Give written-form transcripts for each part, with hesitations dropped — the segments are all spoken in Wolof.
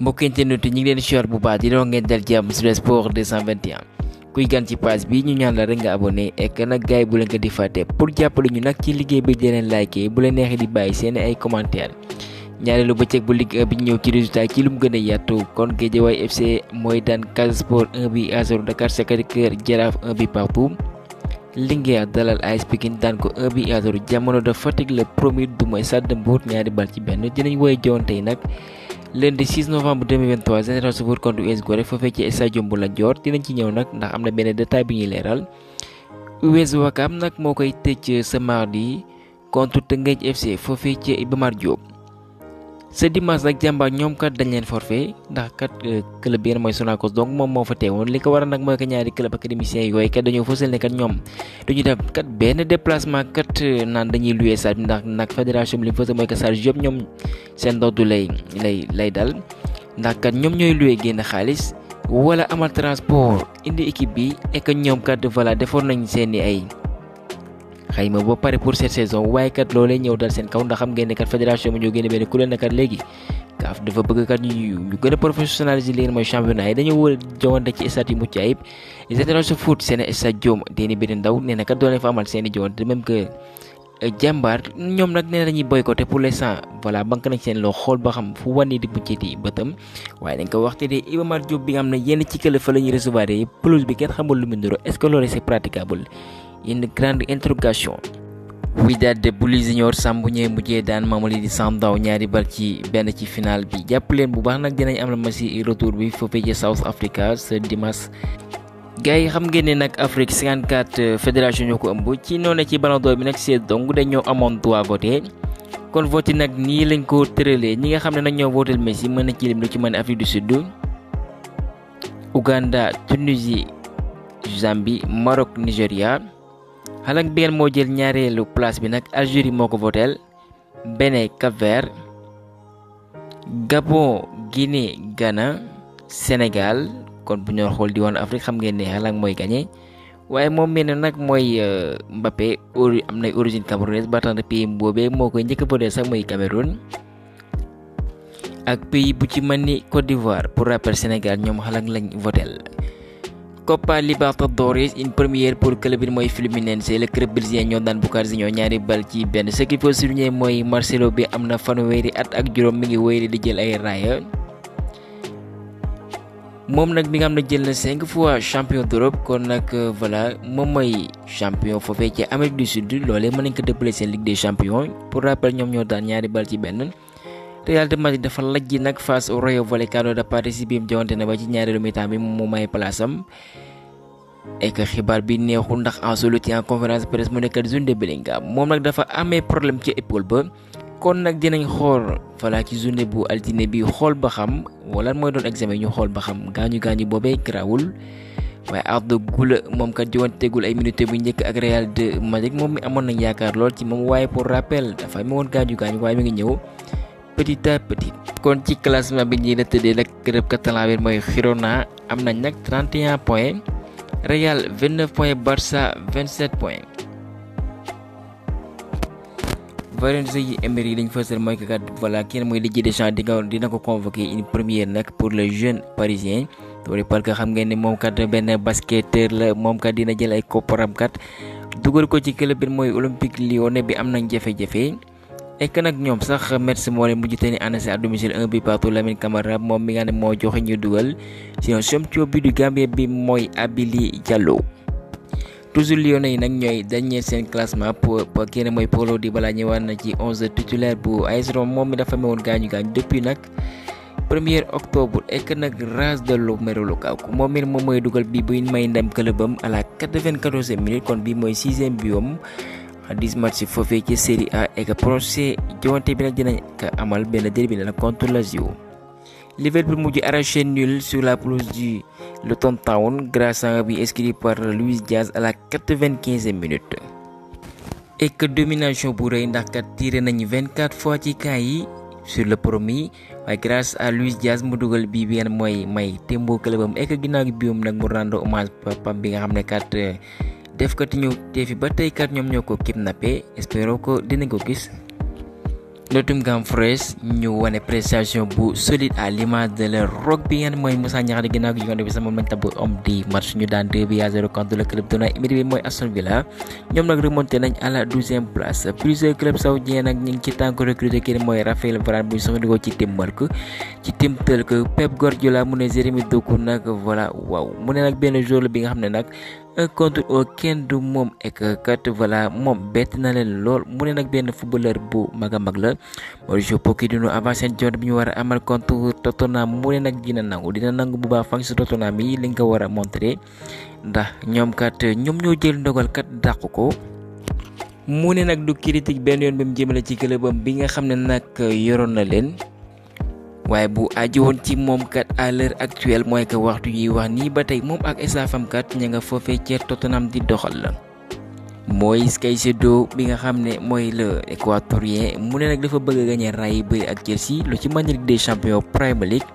mbokk internet ñu ngi leen di bu baax di doon ngeen dal jàmm sur sport 221 kuy gan ci page bi ñu ñaan la rek nga abonné et que nag gaay bu leen ko di fàtte pour jàppale ñu nag ci liggéey bi di leen liké bu leen neexee di bàyyi seen ay commentaire ñaareelu bëccëg bu Ligue 1 bi ñëw ci résultat ci lu mu gën a yaatu kon Guédiawaye FC mooy daan Casa Sport 1-0, Dakar Sacré-Cœur Jaraaf 1 partout, Linguère dalal AS Pikine daan ko 1-0, Jamono de Fatick le premier du mooy Stade Mbour ñaari bal ci benn. Dinañ woy jowante yi nag lundi 6 novembre 2023 Génération Foot contre US Gorée foofee ci stade bu Lat Dior dinañ ci ñëw nag ndax am na benn détail bi ñuy leeral. US Ouakam nag moo koy tëj ce mardi contre Teungueth FC foofee ci Iba Mar Diop. ce dimanche nag Jàmbaar ñoom kat dañ leen forfait ndax kat club bi mooy Sonacos donc moom moo fa teewoon li ko waral nag mooy que ñaari club académiciens yooyu kat dañoo fësal ne kat ñoom duñu def kat benn déplacement kat naan dañuy louer stade bi ndax nag fédération bi li mu fësal mooy que stade yëpp ñoom seen ndoddu lay dal ndax kat ñoom ñooy louer génn xaalis wala amal transport indi équipe bi et que ñoom kat voilà defoon nañ seeni ay xayma ba pare pour cette saison waaye kat loolee ñëw dal seen kaw ndax xam ngeen ne kat fédération bi ñoo génne benn kuréel na kat léegi CAF dafa bëgg kat ñu gën a professionnaliser li ngeen mooy championnat yi dañoo war a jowante ci stade yu mucc ayib. Génération Foot seen stade Diom Déni Béni Ndaw nee na kat doo leen fa amal seen i jowante même que Jàmbaar ñoom nag nee na dañuy boycotté pour l'instant voilà banque nañ seen loo xool ba xam fu wàññi di mucciti bëtam waaye dañ ko waxte de Iba Mar Diop bi nga xam ne yenn ci kële fa la ñuy recevoir pelouse bi kenn xamul lu mu niroo est-ce que loolu c'est praticable. Une grande interrogation. Wydad bu Ly Junior Samb ñëwee mujjee daan Mamelodi Sundowns ñaari bal ci benn ci final bi jàpp leen bu baax nag dinañ am la ma si retour bi foofee ci South Africa ce dimanche. gars yi xam ngeen ne nag Afrique 54 fédération ñoo ko ëmb ci noonu ci Ballon d'Or bi nag c'est donc dañoo amoon droit voter kon voté nag nii lañ ko tëralee ñi nga xam ne nag ñoo voté Messi mën na ci lim lu ci mën Afrique du Sud, Ouganda, Tunisie, Zambie, Maroc, Nigéria. xalak benn moo jël ñaareelu place bi nag Algérie moo ko voteel, Bénin, Cap-Vert, Gabon, Guinée, Ghana, Sénégal kon bu ñoo xool di woon Afrique xam ngeen ne xalak mooy gagné waaye moom mel ne nag mooy Mbappé am nay origine camerounaise ba tax na pays boobee moo koy njëkk a voté sax mooy Cameroun ak pays bu ci mel ni Côte d'Ivoire pour rappel Sénégal ñoom xalak lañ voteel. Copa Libertadores une première pour club bi mooy Fluminense le club brésilien ñoo daan Boca Juniors ñaari bal ci benn ce qu'il faut souligner mooy Marcelo bi am na fanweeri at ak juróom mi ngi wéyale di jël ay raaya moom nag mi nga xam ne jël na 5 fois champion d'Europe kon nag voilà moom mooy champion foofee ci Amérique du Sud loolee mën nañ ko dëppale seen Ligue des champions pour rappel ñoom ñoo daan ñaari bal ci benn. Real de Madrid dafa lajji nag face au Rayo Vallecano de Paris bi mu jawante na ba ci ñaareelu mi-temps bi mu may place am et que xibaar bi neexul ndax Ancelotti en conférence de presse mu nekkat Jude Bellingham moom nag dafa amee problème ci épaule ba kon nag dinañ xool voilà ci journée bu altine bi xool ba xam wala mooy doon examen ñu xool ba xam gaañu boobee grawul waaye Arda Güler moom kat jowante tegul ay minutes bu njëkk ak Real de Madrid moom mi amoon nañ yaakaar lool ci moom waaye pour rappel dafa mi woon gaañu waaye mi ngi ñëw petit à petit. kon ci classement bi ñi la tëddee nag club catalan bi mooy Girona am nañ nag 31 points, Real 29 points, Barça 27 points. Valence yi Emery lañ fësal mooy que kat voilà kenn mooy Didier Deschamps dina ko convoquer une première nag pour le jeune parisien toori parce que xam ngeen ne moom kat benn basketteur la moom kat dina jël ay kopparam kat dugal ko ci club bi mooy Olympique Lyonnais bi am nañ jafe-jafe. et que nag ñoom sax Metz moo leen mujj te ni annoncé à domicile 1 partout Lamine Camara moom mi nga ne moo joxe ñu dugal sinon champion bi du Gambie bi mooy Abili Diallo. toujours Lyonnais yi nag ñooy dernier seen classement pour kenn mooy Paulo Dybala ñëwaat na ci 11 titulaire bu AS Rome moom mi dafa mewoon gaañu depuis nag 1er octobre et que nag Ras de Romelu Lukaku moom mi moom mooy dugal bi buy may ndam clubam à la 94e minute kon bi mooy 6e biom 10 matchs foofee ci Série A et que procès jowante bi nag dinañ ko amal benn derby la contre Lazio. Liverpool mujj arraché nul sur la pelouse du Luton Town grâce à un but inscrit par Luis Diaz à la 95e minute. et que domination bu rëy ndax kat tiré nañ 24 fois ci camp yi sur le premier waaye grâce à Luis Diaz mu dugal bii bi mooy may tembo clubam et que ginnaaw gi biom nag mu rendre hommage papam bi nga xam ne kat def kat ñëw te fi ba tey kat ñoom ñoo ko kidnappé espéro ko dinañ ko gis. Nottingham Forest ñu wane prestation bu solide à l'image de leur rock bi ngeen mooy Moussa Niakhaté ginnaaw gi yoon bi sama mën tabu homme du match ñu daan 2-0 contre le club d'Unai Emery bi mooy Aston Villa ñoom nag remonté nañ à la 12e place. Plusieurs clubs saoudiens nag ñu ngi ci tànk recruté kii mooy Raphaël Varane bu ñu soxandikoo ci Team Marque ci team tel que Pep Guardiola mu ne Jérémy Doku nag voilà waaw mu ne nag benn joueur bi nga xam ne nag contre kenn du moom ek kat voilà moom bett na leen lool mu ne nag benn footballeur bu mag a mag la Mauricio Pochettino avant seen jot bi ñu war a amal contre Tottenham mu ne nag dina nangu bu baax fan si Tottenham yi li nga ko war a montré ndax ñoom kat ñoom ñoo jël ndogal kat dàq ko. mu ne nag du critique benn yoon ba mu jëmale ci clubam bi nga xam ne nag yoroon na leen. waaye bu aju woon ci moom kat à l'heure actuelle mooy que waxtu yi wax nii ba tey moom ak staffam kat ña nga foofee ca Tottenham di doxal la mooy Caicedo bi nga xam ne mooy le équatorien mu ne nag dafa bëgg a gagné raay yi bëri ak Chelsea lu ci mën Ligue des Champions Premier League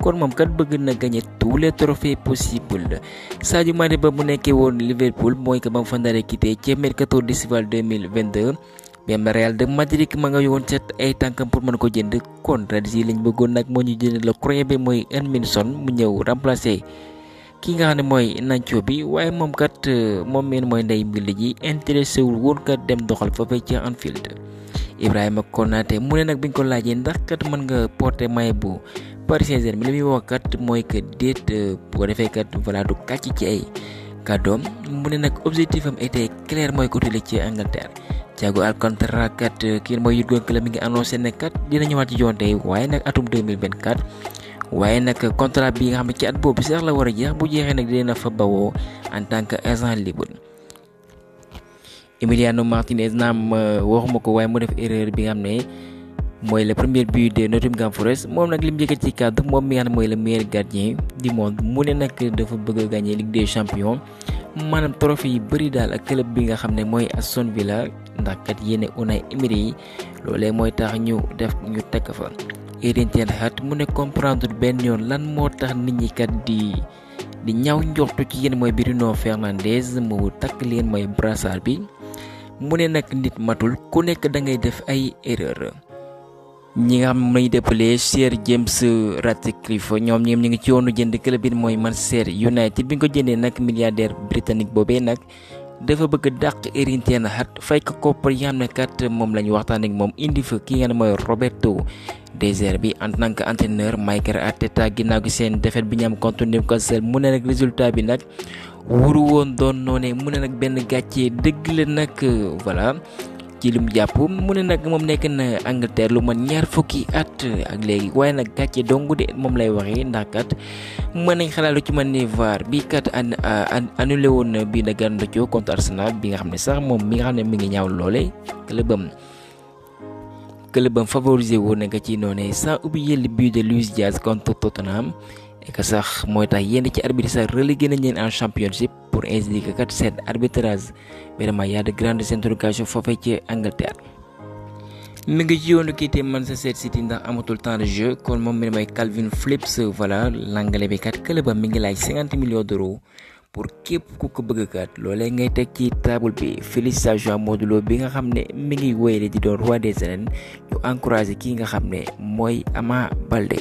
kon moom kat bëgg na gagné tous les trophées possibles. Sadio Mané ba mu nekkee woon Liverpool mooy que ba mu fa ndare quitté ca mercato estival 2022 même Real de Madrid ma nga yoon set ay tànkam pour mën ko jënd kon Reds yi lañ bëggoon nag moo ñu jënd le croyant bi mooy Edmilson mu ñëw remplacer ki nga xam ne mooy Nacho bi waaye moom kat moom meen mooy ndey mbil ji intéressé wul woon kat dem doxal foofee ci Anfield. Ibrahima Konaté mu ne nag biñ ko laajee ndax kat mën nga porter maillot bu Paris Saint-Germain li muy wax kat mooy que déet bu ko defee kat voilà du kàcc ci ay kàddoom mu ne nag objectif am était clair mooy ko tële ci Angleterre. Thiago Alcantara kat kii mooy Jurgen Klopp mi ngi annoncé ne kat dina ñëwaat ci jonte waaye nag atum 2024 waaye nag contrat bi nga xam ne ci at boobu sax la war a jeex bu jeexee nag dina fa bawoo en tant que agent libre. Emiliano Martinez naam waxuma ko waaye mu def erreur bi nga xam ne mooy le premier but de Nottingham Forest moom nag li mu njëkk ci cadre moom mi nga xam ne mooy le meilleur gardien du monde mu ne nag dafa bëgg a gagner Ligue des Champions maanaam trophée yi bëri daal ak club bi nga xam ne mooy Aston Villa ndax kat yéene Unai Emery yi loolee mooy tax ñu tekk fa. Erik ten Hag mu ne comprendre benn yoon lan moo tax nit ñi kat di ñaaw njortu ci yéen mooy Bruno Fernandes mu takk leen mooy brassard bi mu ne nag nit matul ku nekk da ngay def ay erreur. ñi nga xam ne mooy déppelee Sir James Ratcliffe ñoom ñu ngi ci yoonu jënd club bi mooy Manchester United bi nga ko jëndee nag milliardaire britannique boobee nag dafa bëgg dàq Erik ten Hag fay ko koppar yi nga xam ne kat moom la ñu waxtaan ak moom indi fa ki nga xam ne mooy Roberto De Zerbi en tant que entraîneur Mikel Arteta ginnaaw gi seen défaite bi ñu am contre Newcastle mu ne nag résultat bi nag wuru woon doon noone mu ne nag benn gàccee dëgg la nag voilà ci lu mu jàpp mu ne nag moom nekk na Angleterre lu man 2 fukki at ak léegi waaye nag gàcce dongu de moom lay waxee ndax kat mën nañ xalaat lu ci mën ne VAR bi kat annulé woon na bii na Garnacho contre Arsenal bi nga xam ne sax moom mi nga xam ne mi ngi ñaaw loole clubam favorisé woon na nga ci noonu sans oublier le but de Luis Diaz contre Tottenham et que sax mooy tax yenn ci arbitre sax relégué nañ leen en championship pour indiquer kat seen arbitrage vraiment y a de grandes interrogations foofee ci Angleterre. mi ngi ci yoonu kiite Manchester City ndax amatul temps de jeu kon moom mi mooy Calvin Phillips voilà l'anglais bi kat clubam mi ngi laaj 50 millions d'euros pour képp ku ko bëgg kat loolee ngay teg ci table bi félicitations à Modou Lo bi nga xam ne mi ngi wéyale di doon roi des arènes ñu encouragé kii nga xam ne mooy Ama Baldé.